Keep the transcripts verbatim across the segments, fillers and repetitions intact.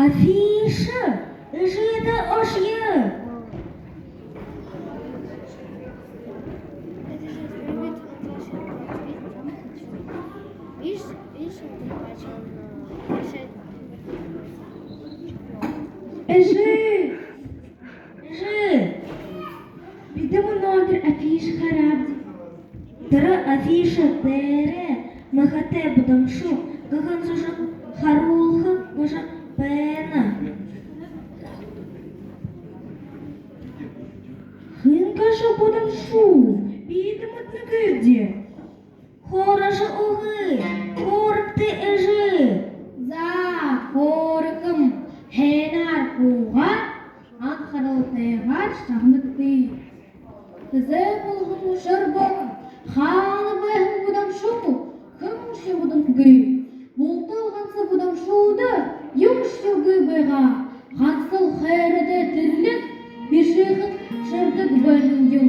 Афиша, эжыдээ ошоё. Эжы, эжы, бидэ мүнөөдэр афиша хараабди. Тэрэ афиша дээрэ мэхэтэй Будамшуу гэһэн зүжэг харуулха гэжэ байна. Хэн гээшэб Будамшуу? Бидэ мэдэнэгүйбди. Хөөрыш үгы, хөөрэгты, эжы. За, хөөрэнэм. Һайнаар һуугаад, анхаралтайгаар шагнагты. Хэзээ болоһон, үшэр болоһон, хаана байһан Будамшуу, хэмшье мэдэнэгүй. Бултал ганса Будамшууда юумэшье үгы байгаа. Гансал хайратай тэрлиг бишыхан шэрдэг байһан юм.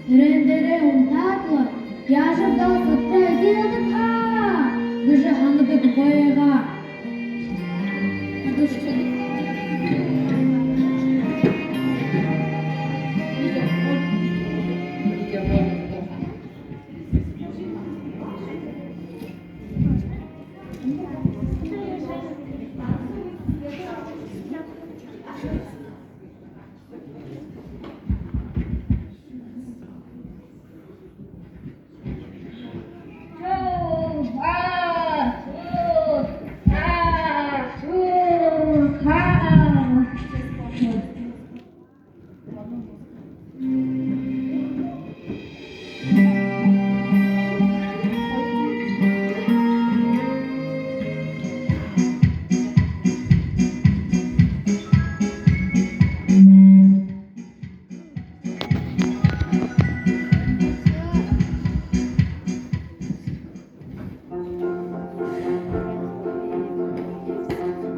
Тэрээн дээрээ унтаад лэ, яажаб даа, сыдтаа эдеэлдэг һаа гэжэ һанадаг байгаа.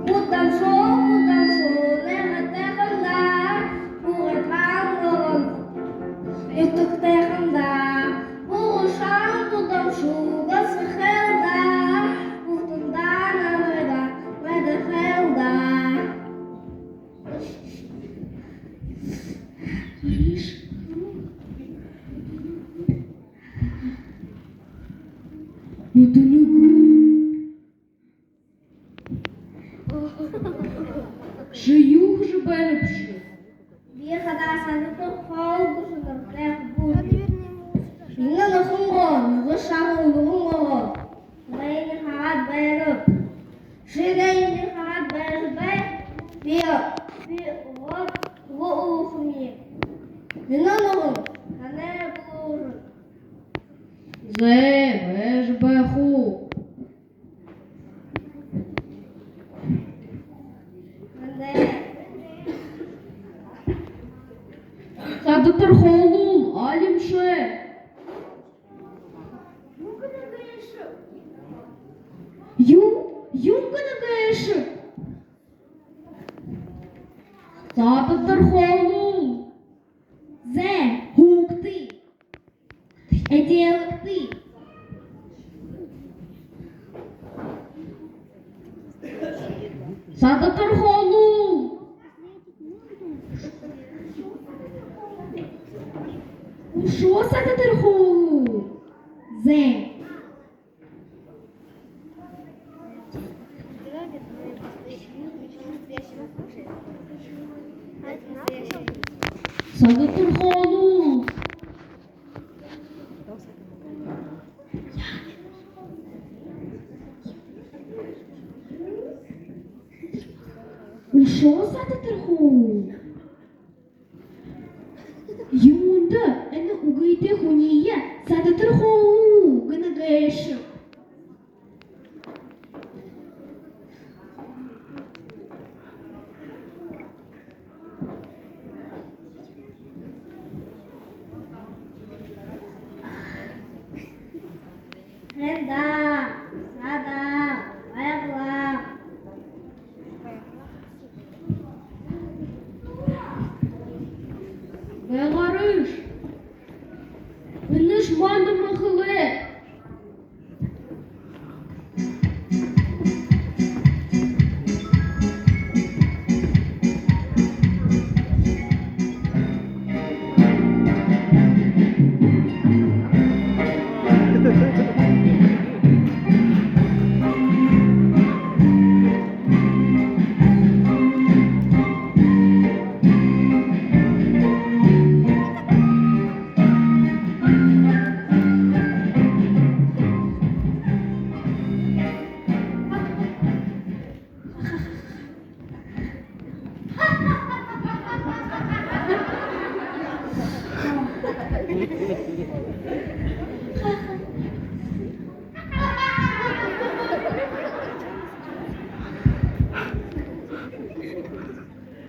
Будамшуу, Будамшуу, нэгэ тайхан даа, буурал хаан болон нютагтайхан даа. Буурал хаан Будамшуугаа сахил даа, бултандаа намайе мэдэхэл даа. Мэдэнэгүй. Ши юу хэжэ байнабши? Би хадаа Садатар хоол гэжэ нэрэтэй хүбүүн. Минии нүхэн гү, нэгэ шагал нүхэн гү? Минии хараад байраб. Ши минии хараад байжа бай. Би, би вот, вот уухамни. Минии нүхэн танай буурал. Зэ, байжа байха уу. Садатар хоолуул, алимши. Юун, юун гэнэ гээшэб? Садатар хоолуул. Зэ, һуугты. Эдеэлэгты. Садатар хоолуул. Үшөө Садатар хоолуул. Зэ. Садатар хоолуул. Үшөө Садатар хоолуул. Юундэ энэ үгытэй хүниие Садатар хоолуул гэнэ гээшэб? Хэн даа, садаа, байгал аа. Байгаарыш. Энэш манда мэхэлэй.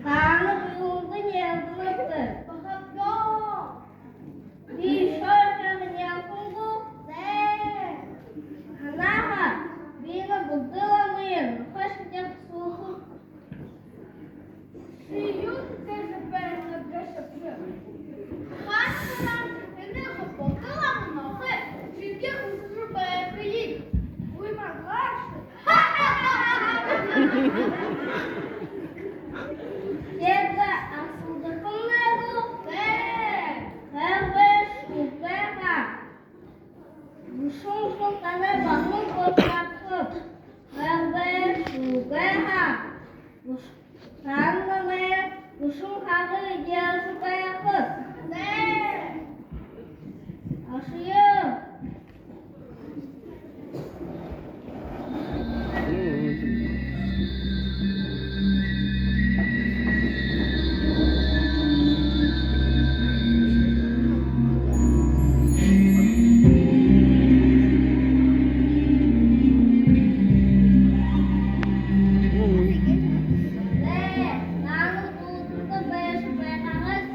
Таанад юундэ нялдагты? Бахархёо. Би шойхоно нялдаггүй. Зэ. Һанааха, би энэ Богдо ламын нохой шэнгеэр хүсөөхэб. Ши юун гэжэ байна гээшэб? Хаана һанаа, энэ Богдо ламын нохой шэнгеэр хүсэжэ байхые. Үгы, маргааша. Тэдэ асуулдахамнай гү? Зэ. Хайртай шүлэгэй һаа. Үшөө шүлэг танай багахан болтогой. Хайртай шүлэгэй һаа. Үш-, танай үшөө һагаа эдеэжэ байхат. Зэ. Ошоё. Зэ, наанад дуулдахада байжа байгаагаарайш.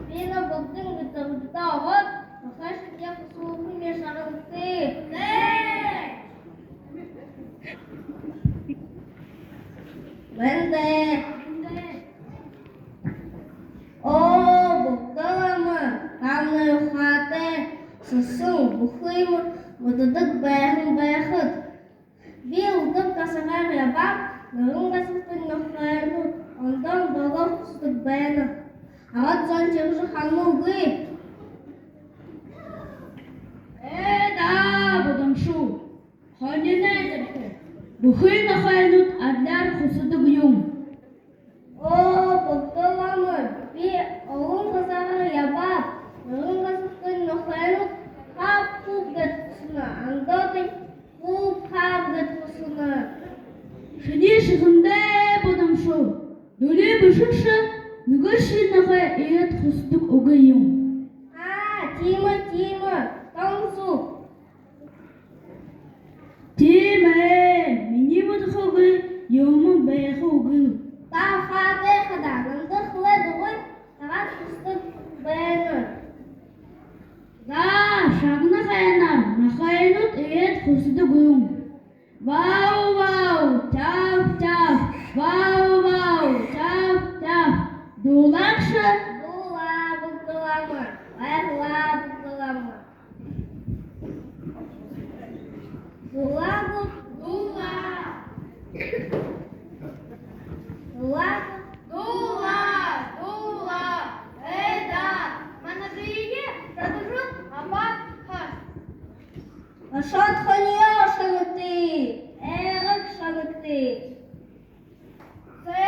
Би энэ Богдын гэртээ ороод, нохой шэнгеэр хүсөөхэб, шагнагты. Зэ. Мэндэ. Оо, Богдо лама, танай ухаатай, сэсэн, бүхы юумэ мэдэдэг байһан байхат. Би элдэб газараар ябаад, нэрэн газарта нохойнууд ондоо ондоогоор хүсэдэг байна. Арад зон тиигэжэ һанана гү? Ээ даа, Будамшуу. Хонин эдирхэ. Бүхы нохойнууд адляар хүсэдэг юм. Оо, Богдо лама, би олон газараар ябаад, нэрэн газарта нохойнууд хаб-хуб гээд хүсэнэ, ондоодонь хуб-хаб гээд хүсэнэ. Шинии шэхэндэ, Будамшуу. Дүри бэшэгшэ, нэгэшье нохой иигээд хүсэдэг үгы юм. Аа, тиимэ, тиимэ, тон зүб. Тиимэ, минии мэдэхэгүй юумэн байха үгы. Та ухаатай хадаа, намда хэлээд үгыт, яагаад хүсэдэг байнат? За, шагнахадаа, нохойнууд иигээд хүсэдэг юм. Вау-вау, тяв-тяв, вау-вау, тяв-тяв. Дуулаагша. Дуулаа, Богдо лама. Баярлаа, Богдо лама. Дуулаа гүт? Дуулаа. Дуулаа гүт? Дуулаа, дуулаа. Ээ даа, манайе дээрэһээ шадажа абаад хаш. Ошоод хонёо шагнагты, эгээ шагнагты. Зэ.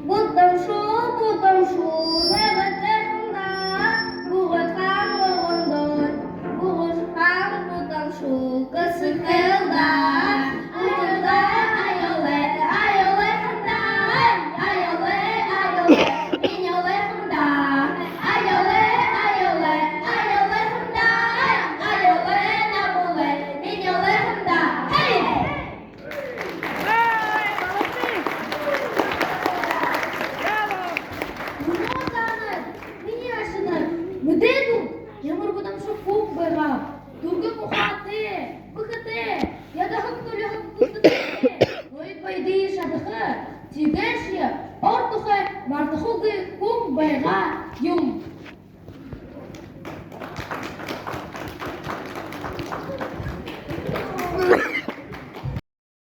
Будамшуу, Будамшуу, нэгэдэ һандаа, Бугад хаан орондонь, Бугад хаан Будамшуу гэсэхэл даа. Аюулай, аюулай, аюулай һандаа, аюулай, аюулай, минии аюулай һандаа, аюулай, аюулай, аюулай һандаа, аюулай, набуулай, минии аюулай һандаа. Хей! Мүнөө танай, минии ашанар, мэдээ гүт, ямар Будамшуу хүн байгаа? Түргэн ухаатай, бэхэтэй, ядаһан түлеэһэн хүндэтэй, ой байдые шадаха, тиигээшье ор тухай мартахагүй хүн байгаа юм.